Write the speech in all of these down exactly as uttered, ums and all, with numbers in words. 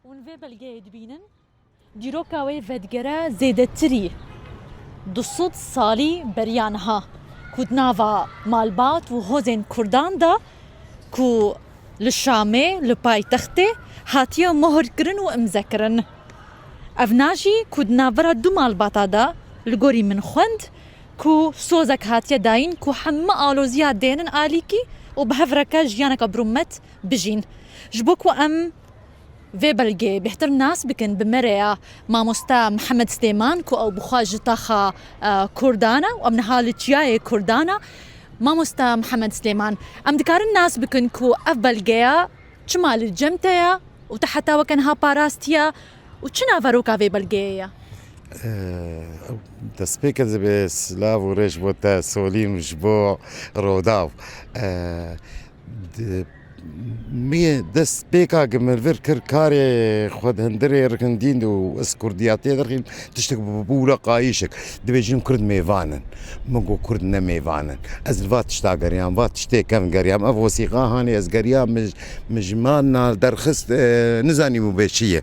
Hûn vê belgeyê dibînin. Dîroka wê vedigere zêdetirî du sed salî beriya niha, ku di nava malbat û hozên Kurdan de, ku li Şamê, li paytextê, hatiye mohirkirin û imzekirin. Evna jî ku di navbera du malbata de, li gorî min xwend, ku sozek hatiye dayîn ku hemû aloziya dênin alîkî û bi hev re ke jiyaneke birûmet bijîn. Ji bo ku em vê belgeyê bêhtir nas bikin, bi me re ya mamoste Mihemed Silêman, ku ew bi xwe ji taxa, e, Kurdan e û em niha li çiyayê Kurdan e. Mamoste Mihemed Silêman, em dikarin nas bikin ku ev belgeya çima li cem te ye û te heta weke niha parastiye û çi naveroka vê belgeyê ye? Eee, destpêk ez ê silav û rêz bo te solîm ji bo Rodaw. Eee, di-, min destpêka ku min vir kir karê xwe di hundirê rikindîn û ez kurdiyatê derxîm, tiştek bi bûra qayîşek. Dibêjin Kurd mêvan in. Min got Kurd ne mêvan in. Ez li va tişta geriyam, va tiştê kevn geriyam. Ev wesîqa hanê ez geriyam, min, min ji man na derxist, e, nizanî bû bê çi ye.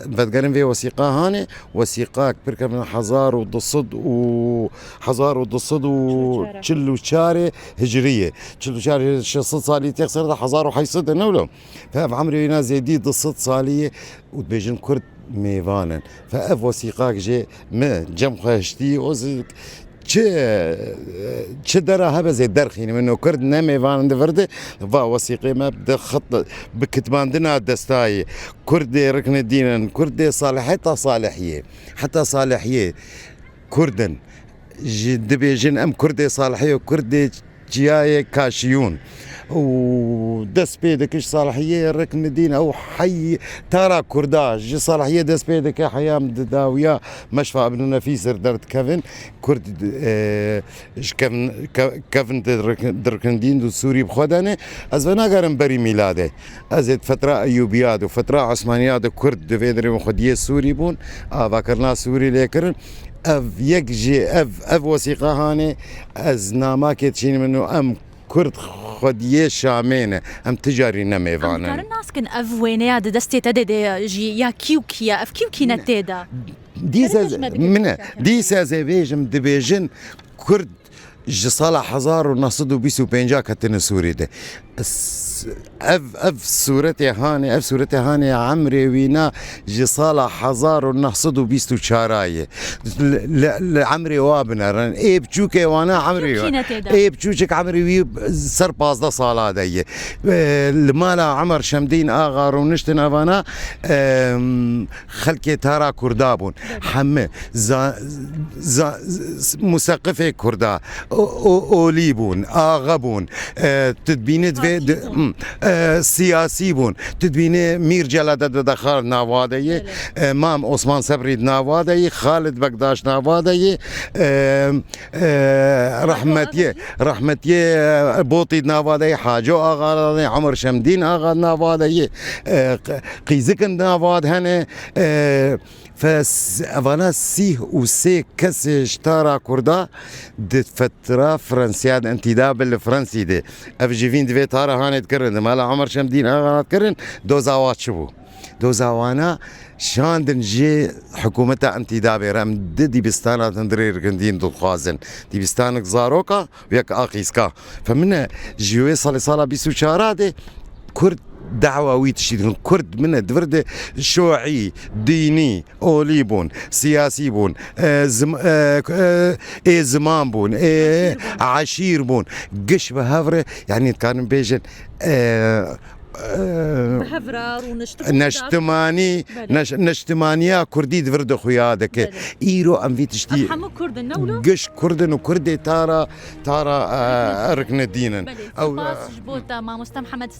Vedigerin vê wesîqa hanê, wesîqak pir kevin hezar û du sed û, hezar û du sed û çil û çar hicriyê. Çil û çar, şeş sed salî têk ser de hezar û heyt sed de ne wilo. Fe ev emrê wîna zêdî du sed salî ye û dibêjin Kurd mêvan in. Fe ev wesîqak jê me cem xwe hiştî, o zi-, çi, çi dera hebe zê derxînim. Ino Kurd ne mêvan in di vir de, va wesîqê me bi xit, bi kitmandina destayê. Kurdê rikne dîn in, Kurdê salih heta salihiyê. Heta salihiyê Kurd in. Ji dibêjin em Kurdê salihiyê, Kurdê çiyayê Kaşiyûn. Û dest pê dike ji salihiyê rikne dîn ew hey tara Kurda. Ji salihiyê dest pê dike heyam di dawiya Meşfa Ibn Nefîs ir derdikevin. Kurd, e, ji kevin, ke-, kevin di rik-, di rikindîn û Sûrî bi xwe dene. Ez venagerim berî mîladê. Ez ê di fetra Eyûbiya de û fetra Osmaniya de Kurd di vê derê xwediyê Sûrî bûn, avakirina Sûrî lê kirin. Ev yek jî ev, ev wesîqa hanê ez namakê dişînim û em Kurd xwediyê Şamê ne. Em ti carî ne mêvan in. Em dikarin nas kin ev wêneya di destê te de de jî ya kî û kî ye? Ev kî û kî ne tê de? Dîse ez, min e, dîse ez ê bêjim, dibêjin Kurd ji sala hezar û neh sed û bîst û pênc ketine Sûrî de. S-, ev, ev sûretê hanê, ev sûretê hanê emrê wîna ji sala hezar û neh sed û bîst û çar ye. Li, li, li emrê wa binerin. Ê biçûkê wana emrê wa. Ê biçûçik emrê wî ser pazdeh sala de ye. E, li mala Emer Şemdîn Axa rûniştin evana, e, xelkê tara Kurda bûn. Hemî za-, za-, museqifê Kurda, o-, o-, olî bûn, axe bûn, e, tu dibînî divê, siyasî bûn. Hmm, e, siyasî bûn. Tu dibînî Mîr Celadet Dadaxar nava de ye, e, Mam Osman Sebrî nava de ye, Xalid Bekdaş nava de ye, e, e, rehmetiyê, rehmetiyê, e, Botî nava de ye, Haco Axa de ye, Emer Şemdîn Axa nava de ye, e, Q-, Qîzik nava de hene, e, Fes-, evana sîh û sê kesê ji tara Kurda di fetra Fransiya de intîdab li Fransî de. Ev jî vîn di vê tara hanê dikirin, di mala Emer Şemdîn Axa dikirin, doza wa çi bû? Doza wana şandin ji hikûmeta intîdabê re em di dîbistana hundirê rikindîn dixwazin. Dîbistanek zaroka, Yek a qîska. Femine ji wê salê sala bîst û çar de Kurd dawa wî tiştî dikin. Kurd mine di vir de şoî, dînî, olî bûn, siyasî bûn, e, zim-, e, e, ê ziman bûn, ê eşîr bûn. Giş bi hev re, yanî dikarin bêjin, e, e, bi hev re rûniştibûn, neştimanî, belê, neş-, neştimaniya Kurdî di vir de xuya dike. Belê. Îro em vî tiştî. Ev hemû Kurd in, ne wilo? Giş Kurd in û Kurdê tara, tara, e, rikne dîn in. Belê, ew, spas ji bo te, mamoste Mihemed